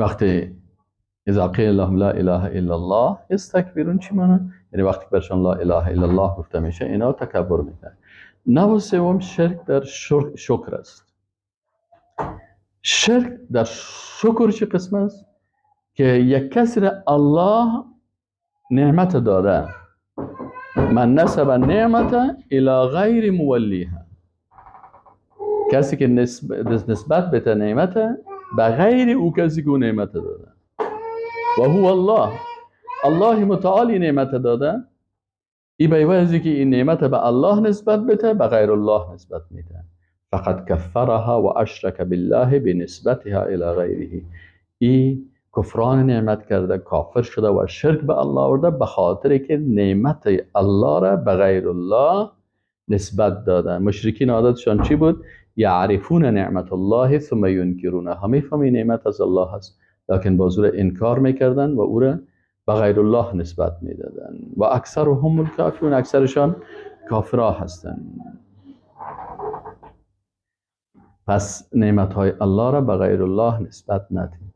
وقتی اذا قیل لهم لا اله الا الله یستکبرون چی معنی؟ یعنی وقتی برشان لا اله الا الله گفته میشه اینا تکبر میکنن. نوع سوم شرک در شکر است. شرک در شکر چه قسم است؟ که یک کسی را الله نعمت داده، من نسب نعمت الى غیر مولیها، کسی که نسبت به نعمت به غیر او کسی که او نعمت داده و هو الله، الله متعالی نعمت داده، ای به عوضی که این نعمت به الله نسبت بده به غیر الله نسبت میده، فقد کفرها و اشرک بالله بنسبتها الى غیره. ای کفران نعمت کرده، کافر شده و شرک به الله آورده به خاطر که نعمت الله را به غیر الله نسبت داده. مشرکین عادتشان چی بود؟ یعرفون نعمت الله ثم ینکرونها، میفهمی نعمت از الله هست، لکن باز او را انکار میکردن و او را به غیر الله نسبت میدادن. و اکثرهم الکافرون، اکثرشان کافرها هستند. پس نعمت های الله را به غیر الله نسبت ندیم.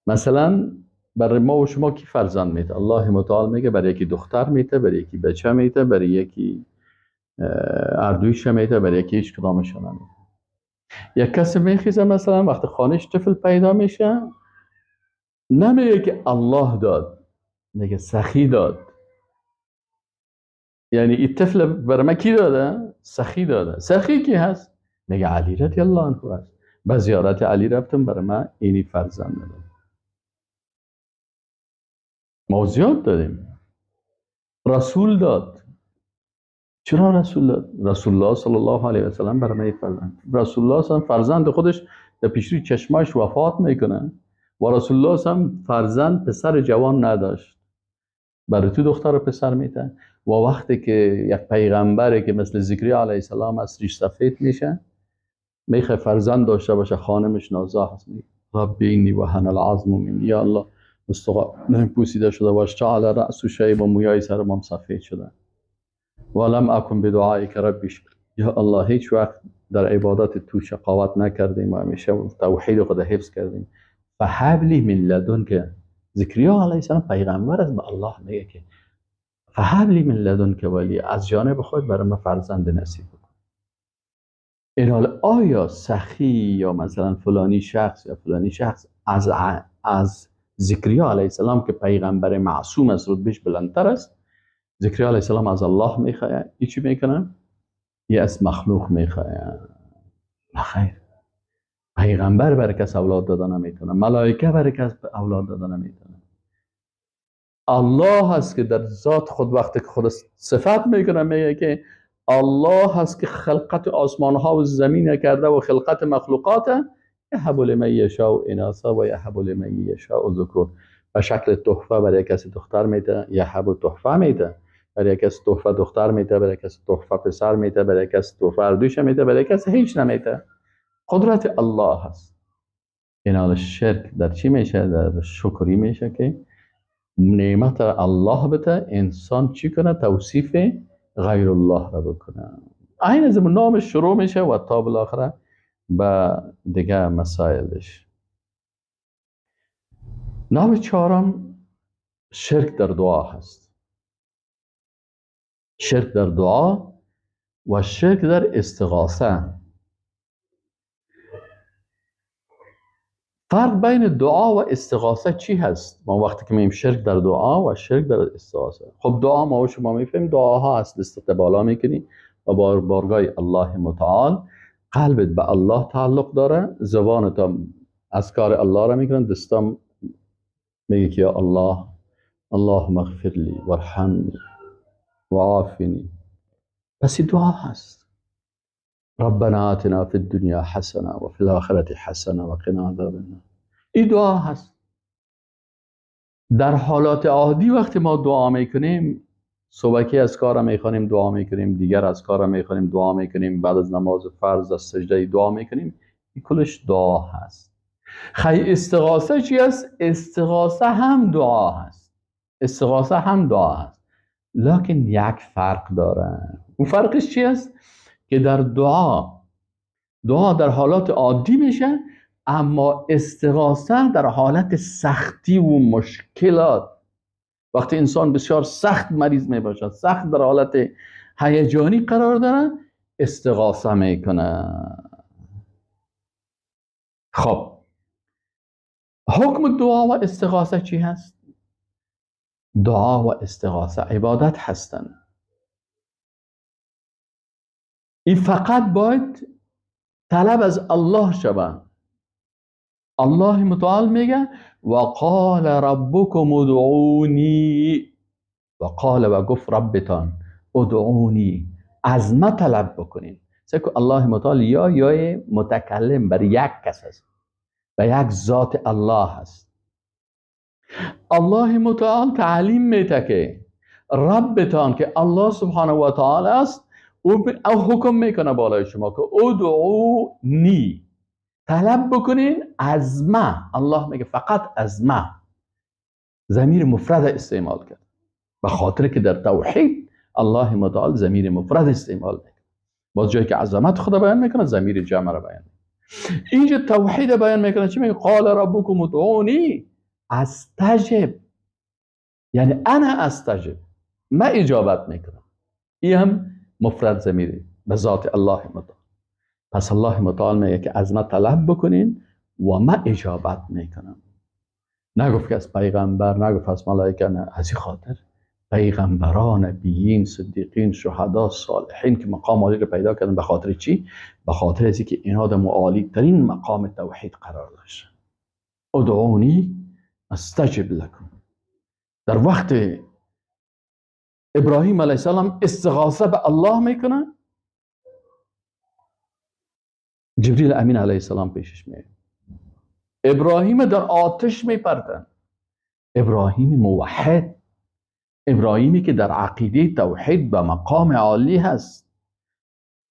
مثلا برای ما و شما کی فرزند میده؟ الله متعال میگه برای یکی دختر میده، برای یکی بچه میده، برای یکی اردویش میده، برای یکی هیچ کدامش نمیده. یک کسی میخیزه مثلا وقتی خانهش طفل پیدا میشه نمیگه که الله داد، میگه سخی داد. یعنی این طفل برای من کی داده؟ سخی داده. سخی کی هست؟ میگه علی رضی الله عنه هست. به زیارت علی رفتم برای من اینی فرزند داد. ما زیاد دادیم. رسول داد. چرا رسول داد؟ رسول الله صلی الله علیه و سلم برای من فرزند. رسول الله صلی فرزند خودش در پیش روی چشماش وفات میکنه و رسول الله صلی فرزند پسر جوان نداشت، برای تو دختر و پسر میده. و وقتی که یک پیغمبره که مثل زکریا علیه السلام از ریش سفید میشه، میخواد فرزند داشته باشه، خانمش نازا هست، میگه ربی انی وهن العظم منی، یا الله استخوان پوسیده شده و اشتعل رأس شیب و مویای سرم سفید شده، ولم اکن بدعائک ربی شقیا، یا الله هیچ وقت در عبادت تو شقاوت نکردیم و همیشه توحید خود حفظ کردیم. فهب لی من لدنک، زکریا علیه السلام پیغمبر است، به الله میگه که فهب لی من لدنک ولی، از جانب خود برای من فرزند نصیب بکن. این حال آیا سخی یا مثلا فلانی شخص یا فلانی شخص از زکریا علیه السلام که پیغمبر معصوم است رتبهش بلندتر است، زکریا علیه السلام از الله میخواه، ای چی میکنه؟ یه از مخلوق میخواه. نه خیر، پیغمبر برای کس اولاد دادن نمیتونه، ملائکه برای کس اولاد دادن نمیتونه. الله هست که در ذات خود وقتی که خود صفت میکنه میگه که الله هست که خلقت آسمان ها و زمین کرده و خلقت مخلوقات، یهب لمن یشاء اناثا و یهب لمن یشاء ذکور. به شکل تحفه برای کسی دختر میده، یهب تحفه میده، برای کسی تحفه دختر میده، برای کسی تحفه پسر میده، برای کسی تحفه اردوش میده، برای کسی هیچ نمیده. قدرت الله هست. این حال شرک در چی میشه؟ در شکری میشه که نعمت الله بده، انسان چی کنه؟ توصیف غیر الله را بکنه. این از نام شروع میشه و تا بالاخره به دیگه مسائلش. نام چهارم شرک در دعا هست. شرک در دعا و شرک در استغاثه. فرق بین دعا و استغاثه چی هست؟ ما وقتی که میگیم شرک در دعا و شرک در استغاثه، خب دعا ما و شما میفهمیم دعاها هست، دست بالا میکنی و بارگاه الله متعال، قلبت به الله تعلق داره، زبانت هم اذکار الله را میکنن، دستام میگه که یا الله اللهم اغفر لی وارحمنی وعافنی. پس این دعا هست. ربنا آتنا فی الدنیا حسنه و فی الاخرة حسنه و قنا عذاب النار. این دعا هست. در حالات عادی وقتی ما دعا میکنیم، صبحکی از کار میخوانیم دعا میکنیم، دیگر از کار میخوانیم دعا میکنیم، بعد از نماز فرض از سجده دعا میکنیم، این کلش دعا هست. خیلی استغاثه چی است؟ استغاثه هم دعا هست. استغاثه هم دعا هست، لکن یک فرق داره. اون فرقش چی است؟ که در دعا در حالات عادی میشه، اما استغاثه در حالت سختی و مشکلات، وقتی انسان بسیار سخت مریض می باشد، سخت در حالت هیجانی قرار داره، استغاثه میکنه. خب حکم دعا و استغاثه چی هست؟ دعا و استغاثه عبادت هستند. این فقط باید طلب از الله شود. الله متعال میگه و قال ربکم ادعونی، و قال و گفت ربتان ادعونی، از ما طلب بکنین. سکو الله متعال یا متکلم بر یک کس است و یک ذات الله هست. الله متعال تعلیم میده که ربتان که الله سبحانه و تعالی است، او حکم میکنه بالای شما که ادعونی، طلب بکنین از ما. الله میگه فقط از ما، ضمیر مفرد استعمال کرد به خاطر که در توحید الله متعال ضمیر مفرد استعمال میکنه. باز جایی که عظمت خدا بیان میکنه ضمیر جمع را بیان میکنه. اینجا توحید بیان میکنه. چی میگه؟ قال ربکم ادعونی استجب، یعنی انا استجب، ما اجابت میکنم. این هم مفرد ضمیره به ذات الله متعال. پس الله متعال میگه که از ما طلب بکنین و ما اجابت میکنم. نگفت که از پیغمبر، نگفت از ملائکه، نه. از این خاطر پیغمبران، نبیین، صدیقین، شهدا، صالحین که مقام عالی رو پیدا کردن، به خاطر چی؟ به خاطر از اینکه اینها در عالی ترین مقام توحید قرار داشتن. ادعونی استجب لکم. در وقت ابراهیم علیه السلام استغاثه به الله میکنه، جبریل امین علیه السلام پیشش میاد. ابراهیم در آتش میپرتن. ابراهیم موحد، ابراهیمی که در عقیده توحید به مقام عالی هست،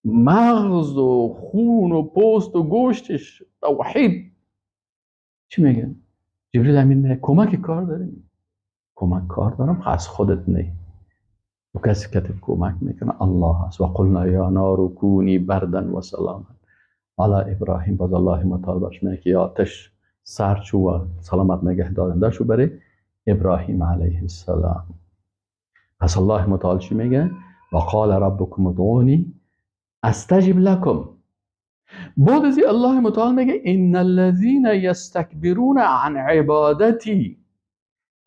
مغز و خون و پوست و گوشتش توحید. چی میگن؟ جبریل امین میگه کمک کار داریم. کمک کار دارم، از خودت نه. و کسی که کمک میکنه الله هست. و قلنا یا نار کونی بردا و سلاما علی ابراهیم. باز الله متعال برش میگه که آتش سرد شو و سلامت نگه دارنده شو برای ابراهیم علیه السلام. پس الله متعال چی میگه؟ و قال ربکم ادعونی استجب لکم. بعد از الله متعال میگه ان الذین یستکبرون عن عبادتی،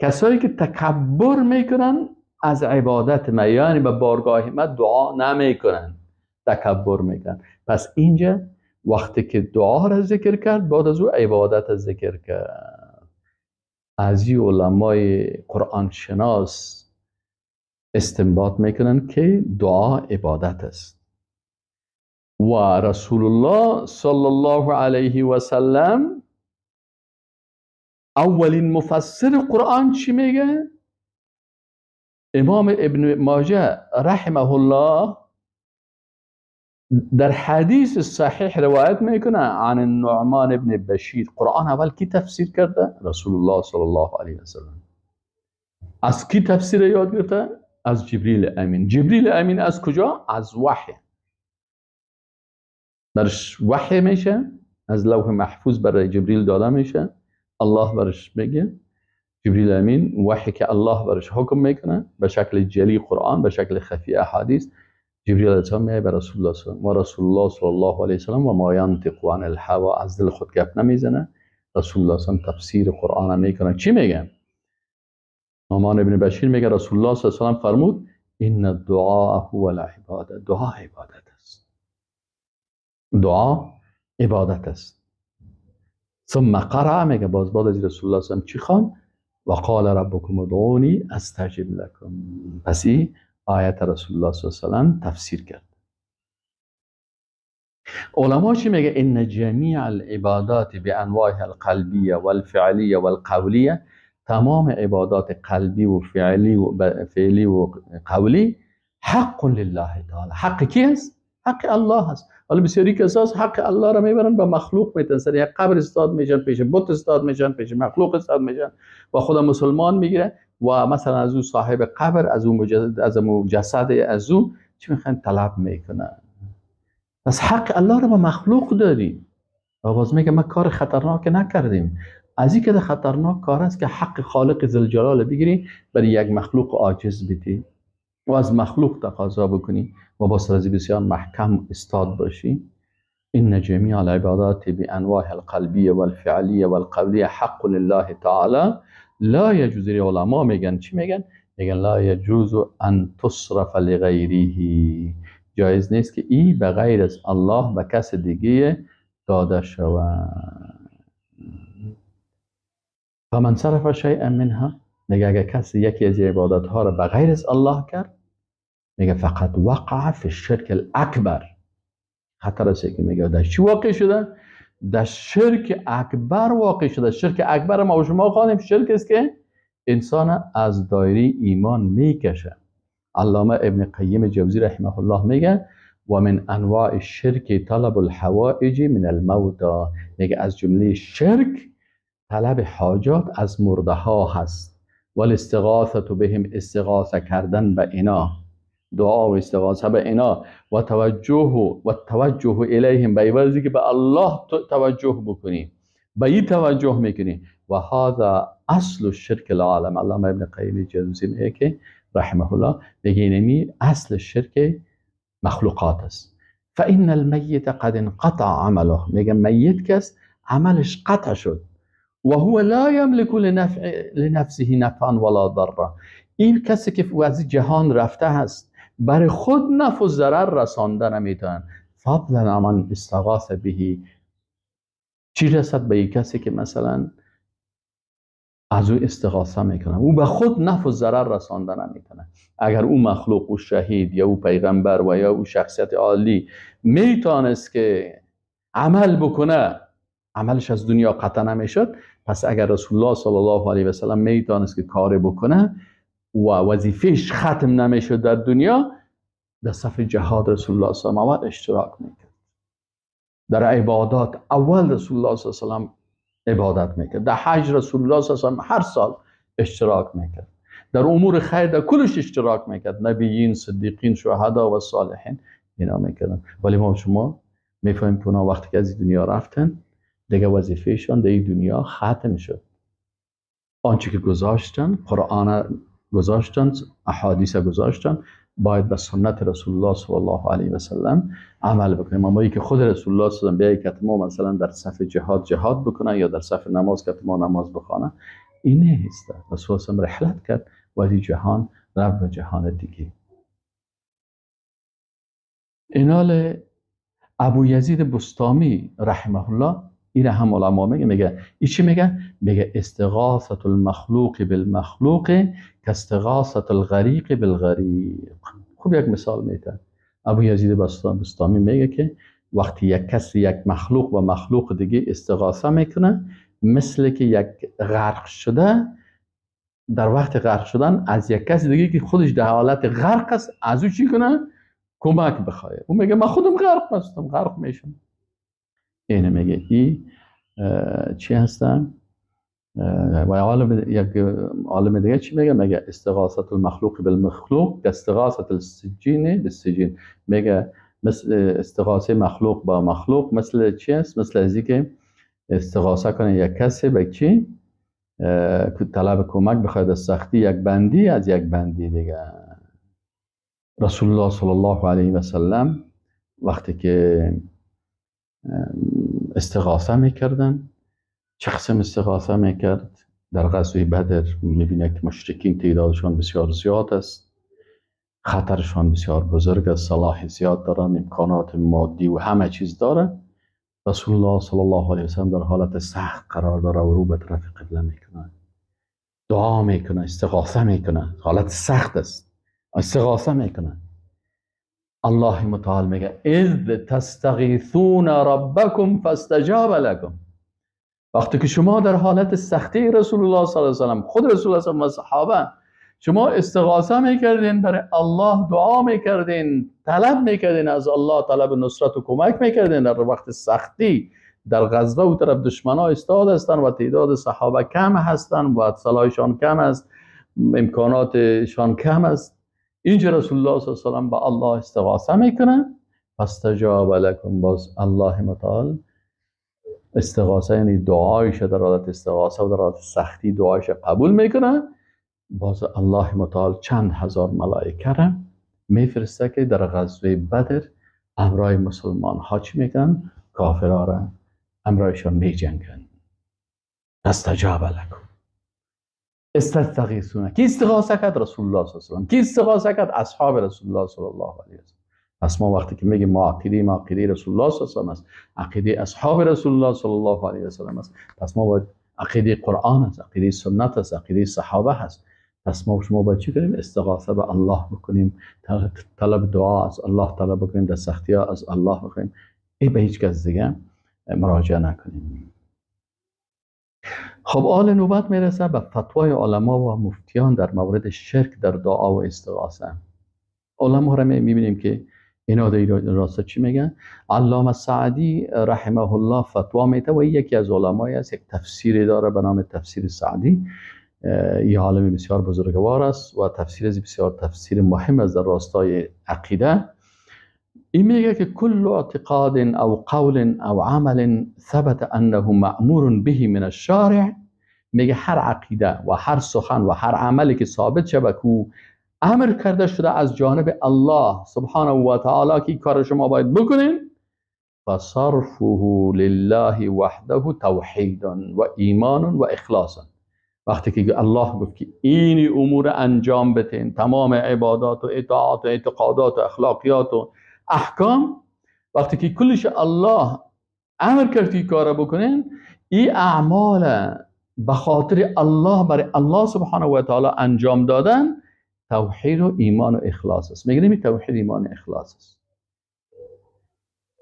کسایی که تکبر میکنن از عبادت ما، یعنی به بارگاه ما دعا نمیکنن، تکبر میکنن. پس اینجا وقتی که دعا را ذکر کرد، بعد از او عبادت را ذکر کرد. از این علمای قرآن شناس استنباط میکنن که دعا عبادت است. و رسول الله صلی الله علیه و سلم اولین مفسر قرآن چی میگه؟ امام ابن ماجه رحمه الله در حدیث صحیح روایت میکنه عن النعمان ابن بشیر. قرآن اول کی تفسیر کرده؟ رسول الله صلی الله علیه و سلم. از کی تفسیر یاد گرفته؟ از جبریل امین. جبریل امین از کجا؟ از وحی. برش وحی میشه، از لوح محفوظ برای جبریل داده میشه، الله برش میگه. جبریل امین وحی که الله برش حکم میکنه به شکل جلی قرآن، به شکل خفی احادیث، جبریل علیه السلام میاد به رسول الله صلی و رسول الله صلی الله علیه وسلم و ما ینطق عن الهوا، از دل خود گپ نمیزنه. رسول الله صلی الله علیه و تفسیر قرآن میکنه. چی میگه؟ نعمان ابن بشیر میگه رسول الله صلی الله علیه و سلم فرمود ان الدعاء هو العباده. دعا عبادت است. دعا عبادت است. ثم قرأ، میگه باز بعد از رسول الله صلی الله علیه و سلم چی خواند؟ و قال ربکم ادعونی استجب لکم. پس این آیت رسول الله صلی الله علیه و سلم تفسیر کرد. علما چی میگه؟ ان جمیع العبادات بانواعها القلبیه والفعلیه والقولیه، تمام عبادات قلبی و فعلی و قولی حق لله تعالی. حق کی است؟ حق الله است. حالا بسیاری کساس حق الله را میبرن به مخلوق میتن، سر یک قبر استاد میشن، پیش بت استاد میشن، پیش مخلوق استاد میشن و خدا مسلمان میگیره و مثلا از او صاحب قبر، از او جسد از او چی میخوان طلب میکنن. پس حق الله را به مخلوق داری. و باز میگه ما کار خطرناک نکردیم. از این که خطرناک کار است که حق خالق ذوالجلال بگیری برای یک مخلوق عاجز بدی و از مخلوق تقاضا بکنی و با سرزی بسیار محکم استاد باشی. ان جمیع العبادات بانواع القلبیه والفعلیه والقولیه حق لله تعالی لا یجوز. علما میگن چی میگن؟ میگن لا یجوز ان تصرف لغیره، جایز نیست که ای به غیر از الله به کس دیگه داده شود. فمن صرف شیئا منها، میگه اگه کسی یکی از عبادت ها را به غیر از الله کرد، میگه فقط وقع فی الشرک الاکبر. خطر است که میگه در چی واقع شده؟ در شرک اکبر واقع شده. شرک اکبر ما و شما خواندیم شرک است که انسان از دایره ایمان میکشه. علامه ابن قیم جوزی رحمه الله میگه و من انواع الشرک طلب الحوائج من الموتى، میگه از جمله شرک طلب حاجات از مرده ها هست. والاستغاثه بهم، استغاثه کردن به اینا، دعا و استغاثه به اینا، و توجه الیهم، به عوضی که به الله توجه بکنی به این توجه میکنی. و هذا اصل الشرک العالم. علامه ابن قیم جوزی میگه که رحمه الله میگه اینمی اصل شرک مخلوقات است. فان المیت قد انقطع عمله، میگه میت کس عملش قطع شد. و هو لا یملک لنفسه نفعا ولا ضرا، این کسی که از جهان رفته هست برای خود نفع و ضرر رسانده نمیتونن. فضلا عن استغاث به، چی رسد به این کسی که مثلا از او استغاثه میکنه، او به خود نفع و ضرر رسانده نمیتونه. اگر او مخلوق و شهید یا او پیغمبر و یا او شخصیت عالی میتونست که عمل بکنه، عملش از دنیا قطع نمیشد. پس اگر رسول الله صلی الله علیه و سلم میتونست که کار بکنه و وظیفهش ختم نمیشد در دنیا، در صف جهاد رسول الله صلی الله علیه و سلم اشتراک میکرد. در عبادات اول رسول الله صلی الله علیه و سلم عبادت میکرد. در حج رسول الله صلی الله علیه و سلم هر سال اشتراک میکرد. در امور خیر در کلش اشتراک میکرد. نبیین، صدیقین، شهدا و صالحین اینا میکردن. ولی ما شما میفهمیم که اونا وقتی که از دنیا رفتن دیگه وظیفهشان در این دنیا ختم شد. آنچه که گذاشتن، قرآن گذاشتن، احادیث گذاشتن، باید به سنت رسول الله صلی الله علیه و سلم عمل بکنیم. اما که خود رسول الله صلی الله علیه و سلم بیای که ما مثلا در صف جهاد جهاد بکنه یا در صف نماز که ما نماز بخوانه، این نیست. رسول الله رحلت کرد و از جهان رفت به جهان دیگه. اینال ابو یزید بسطامی رحمه الله، این هم علما میگه، میگه این چی میگه؟ میگه استغاثه المخلوق بالمخلوق کاستغاثه الغریق بالغریق. خوب یک مثال میده ابو یزید بسطامی، میگه که وقتی یک کسی یک مخلوق و مخلوق دیگه استغاثه میکنه، مثل که یک غرق شده در وقت غرق شدن از یک کسی دیگه که خودش در حالت غرق است از او چی کنه؟ کمک بخواه. اون میگه من خودم غرق هستم، غرق میشم. اینه میگه ای چی هستن؟ و عالم، یک عالم دیگه چی میگه؟ میگه استغاثه المخلوق بالمخلوق استغاثه السجین بالسجین. میگه مثل استغاثه مخلوق با مخلوق مثل چی است؟ مثل از اینکه استغاثه کنه یک کسی به چی؟ که طلب کمک بخواد از سختی یک بندی از یک بندی دیگه. رسول الله صلی الله علیه و سلم وقتی که استغاثه میکردن، چه قسم استغاثه میکرد؟ در غزوه بدر میبینه که مشرکین تعدادشان بسیار زیاد است، خطرشان بسیار بزرگ است، سلاح زیاد دارن، امکانات مادی و همه چیز داره. رسول الله صلی الله علیه و سلم در حالت سخت قرار داره و رو به طرف قبله میکنه، دعا میکنه، استغاثه میکنه. حالت سخت است، استغاثه میکنه. الله متعال میگه اذ تستغیثون ربکم فاستجاب لکم. وقتی که شما در حالت سختی رسول الله صلی الله علیه و سلم، خود رسول الله صلی الله علیه و صحابه، شما استغاثه میکردین برای الله، دعا میکردین، طلب میکردین از الله، طلب نصرت و کمک میکردین در وقت سختی، در غزوه و طرف دشمنا استاد هستن و تعداد صحابه کم هستن و سلاحشان کم است، امکاناتشان کم است. اینجا رسول الله صلی الله علیه و سلم با الله استغاثه میکنه، فاستجاب لکم، باز الله متعال استغاثه یعنی دعایش در حالت استغاثه و در حالت سختی دعایش قبول میکنه. باز الله متعال چند هزار ملائکه را میفرسته که در غزوه بدر امرای مسلمان ها چی میکنن؟ کافرها را امرایشان میجنگن. استجاب لکم استغیثون. کی استغاثه کرد؟ رسول الله صلی الله علیه و سلم. کی استغاثه کرد؟ اصحاب رسول الله صلی الله علیه و سلم. پس ما وقتی که میگیم ما عقیده، ما عقیده رسول الله صلی الله علیه و سلم است، عقیده اصحاب رسول الله صلی الله علیه و سلم است، پس ما باید عقیده قرآن است، عقیده سنت است، عقیده صحابه هست. پس ما شما باید چی کنیم؟ استغاثه به الله بکنیم، طلب دعا از الله طلب بکنیم، در سختی ها از الله بکنیم، ای به هیچ کس دیگه مراجعه نکنیم. خب آل نوبت میرسه به فتوای علما و مفتیان در مورد شرک در دعا و استغاثه. علما را میبینیم که اینا در راسته چی میگن؟ علامه سعدی رحمه الله فتوا میده و یکی از علمای است، یک تفسیری داره به نام تفسیر سعدی. یه عالم بسیار بزرگوار است و تفسیر بسیار تفسیر مهم است در راستای عقیده. این میگه که کل اعتقاد او قول او عمل ثبت انه مأمور به من الشارع. میگه هر عقیده و هر سخن و هر عملی که ثابت شود که امر کرده شده از جانب الله سبحانه و تعالی که کار شما باید بکنین، فصرفه لله وحده توحید و ایمان و اخلاص. وقتی که الله گفت که این امور انجام بدین، تمام عبادات و اطاعات و اعتقادات و اخلاقیات و احکام، وقتی که کلش الله امر کرد که کار بکنین، این اعمال به خاطر الله برای الله سبحانه و تعالی انجام دادن توحید و ایمان و اخلاص است. میگه توحید ایمان و اخلاص است.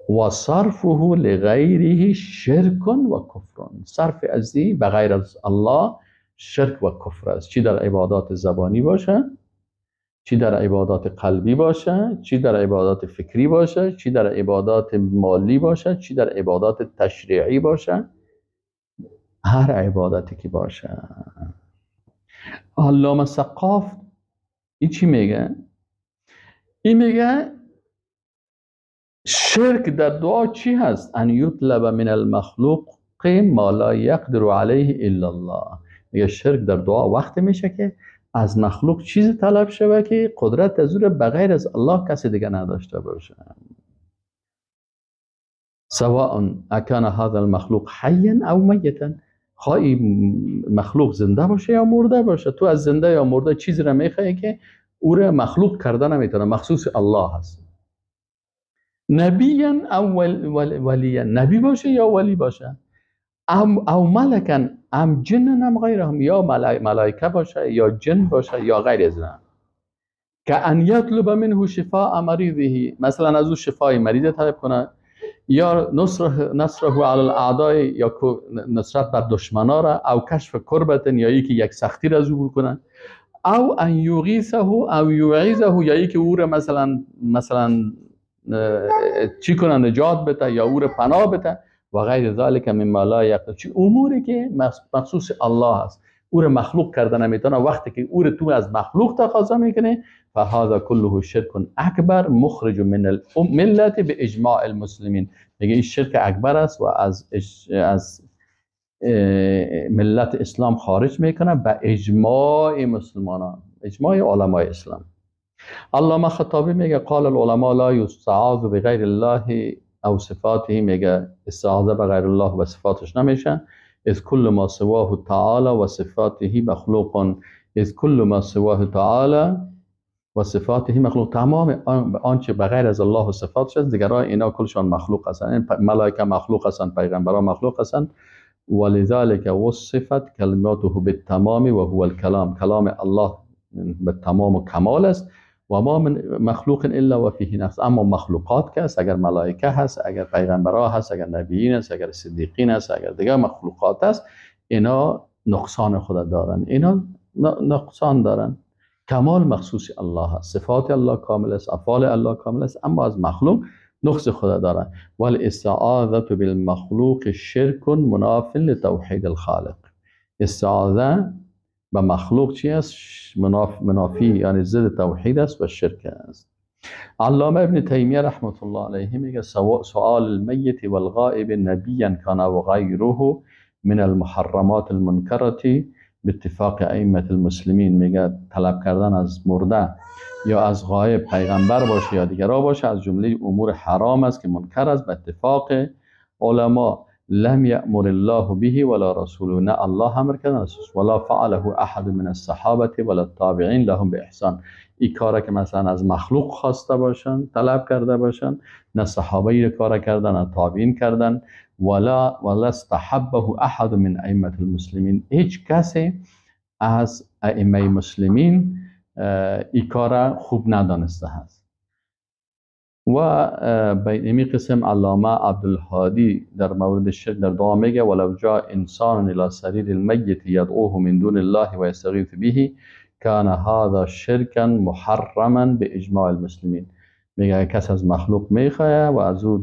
و صرفه لغیره شرک و کفر. صرف از این به غیر از الله شرک و کفر است. چی در عبادات زبانی باشه، چی در عبادات قلبی باشه، چی در عبادات فکری باشه، چی در عبادات مالی باشه، چی در عبادات تشریعی باشه، هر عبادتی که باشه. علامه سقاف این چی میگه؟ این میگه شرک در دعا چی هست؟ ان یطلب من المخلوق ما لا یقدر علیه الا الله. میگه شرک در دعا وقتی میشه که از مخلوق چیزی طلب شوه که قدرت از او بغیر از الله کسی دیگه نداشته باشه. سواء اکان هذا المخلوق حیا او میتا، خواهی مخلوق زنده باشه یا مرده باشه، تو از زنده یا مرده چیزی را میخوایی که او را مخلوق کرده نمیتونه، مخصوص الله هست. نبیا او ولیا، نبی باشه یا ولی باشه، او ملکن ام جن ام غیرهم، یا ملائکه باشه یا جن باشه یا غیر از اینا. که ان یطلب منه شفاء مریضه، مثلا از او شفای مریض طلب کنه، یا نصره علی الاعداء، یا نصرت بر دشمنا را، او کشف کربت، یا یکی یک سختی را از او بکنه، او ان یغیثه او یعیذه، یا یکی او را مثلا چی کنه، نجات بده یا او را پناه بده، و غیر ذلک مما لا یقدر. چی اموری که مخصوص الله است، او را مخلوق کرده نمیتونه. وقتی که او را تو از مخلوق تقاضا میکنه، فهذا كله شرک اکبر مخرج من الملت باجماع المسلمین. میگه این شرک اکبر است و از ملت اسلام خارج میکنه به اجماع مسلمانان، اجماع علمای اسلام. علامه خطابی میگه قال العلماء لا یستعاذ بغیر الله او صفاته. میگه استعاذه به غیر الله و صفاتش نمیشه. اذ کل ما سواه تعالی و صفاته مخلوق، اذ کل ما سواه تعالی و صفاته مخلوق. تمام آنچه به غیر از الله و صفاتش است، دیگران اینا کلشان مخلوق هستند. ملائکه مخلوق هستند، پیغمبران مخلوق هستند. ولذلك وصفت کلماته بالتمام و هو الکلام. کلام الله به تمام و کمال است. و ما من مخلوق الا و فیه نقص. اما مخلوقات که است، اگر ملائکه هست، اگر پیغمبرها هست، اگر نبیین هست، اگر صدیقین هست، اگر دیگر مخلوقات هست، اینا نقصان خود دارن، اینا نقصان دارن. کمال مخصوص الله هست، صفات الله کامل است، افعال الله کامل است، اما از مخلوق نقص خود دارن. والاستعاذه بالمخلوق شرک مناف لتوحید الخالق. استعاذه به مخلوق چی است؟ منافی یعنی ضد توحید است و شرک است. علامه ابن تیمیه رحمت الله علیه میگه سؤال المیت والغائب نبیا کان و غیره من المحرمات المنکرة به اتفاق ائمه المسلمین. میگه طلب کردن از مرده یا از غایب، پیغمبر باشه یا دیگرا باشه، از جمله امور حرام است که منکر است به اتفاق علما. لم یأمر الله به ولا رسوله، نه الله امر کرده ولا فعله احد من الصحابه ولا التابعین لهم باحسان. این کاره که مثلا از مخلوق خواسته باشن، طلب کرده باشن، نه صحابه این کار کردن نه تابعین کردن، ولا استحبه احد من ائمه المسلمین. هیچ کسی از ائمه مسلمین این کار خوب ندانسته هست. و به این قسم علامه عبدالهادی در مورد شرک در دعا میگه ولو جاء انسان الى سریر المیت یدعوه من دون الله و یستغیث به کان هذا شرکا محرما باجماع المسلمین. میگه کس از مخلوق میخواه و از او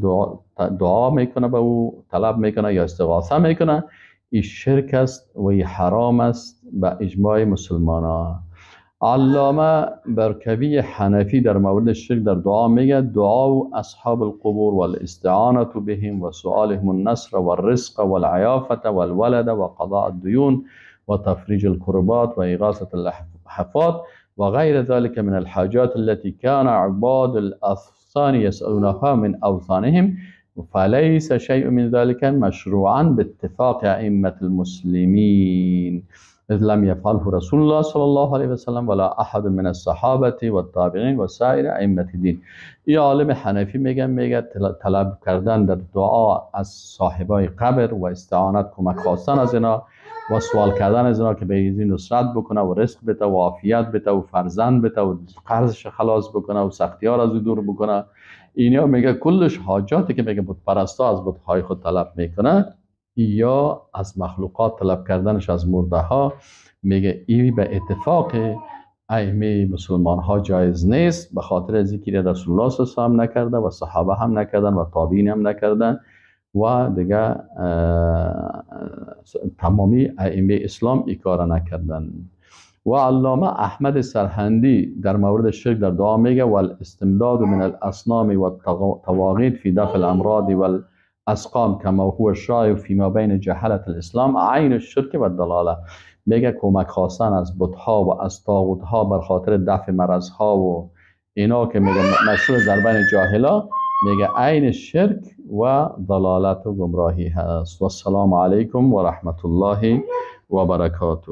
دعا میکنه، به او طلب میکنه یا استغاثه میکنه، این شرک است و این حرام است به اجماع مسلمانان. علامه برکوی حنفی در مورد شرک در دعا میگه دعا اصحاب القبور والاستعانة بهم و سؤالهم النصر والرزق والعیافة والولد و قضاء الدیون و تفریج الكربات و اغاثة اللحفات و غیر ذلك من الحاجات التي كان عباد الأوثان يسألونها من أوثانهم فليس شيء من ذلك مشروعا باتفاق أئمة المسلمين إذ لم يفعله رسول الله صلى الله عليه وسلم ولا أحد من الصحابة والتابعين وسائر أئمة الدين. این عالم حنفی میگه طلب کردن در دعا از صاحبای قبر و استعانت، کمک خواستن از اینا و سوال کردن از اینا که به این نصرت بکنه و رزق بده و عافیت بده و فرزند بده و قرضش خلاص بکنه و سختیار از او دور بکنه، اینا میگه کلش حاجاتی که میگه بت پرستا از بت‌های خود طلب میکنه یا از مخلوقات طلب کردنش از مرده ها، میگه ای به اتفاق ائمه مسلمان ها جایز نیست، به خاطر از اینکه رسول الله صلی الله علیه و نکرده و صحابه هم نکردن و تابعین هم نکردن و دیگه تمامی ائمه اسلام ای کار نکردن. و علامه احمد سرهندی در مورد شرک در دعا میگه والاستمداد من الاصنام والطواغیت فی دفع الامراض والاسقام کما هو الشایع فيما بین جهلة الاسلام عین الشرک و الضلاله. میگه کمک خواستن از بت‌ها و از طاغوت‌ها بر خاطر دفع مرض‌ها و اینا که میگه مشهور در بین جاهلا، میگه عین شرک و ضلالت و گمراهی هست. و السلام علیکم و رحمت الله و برکاته.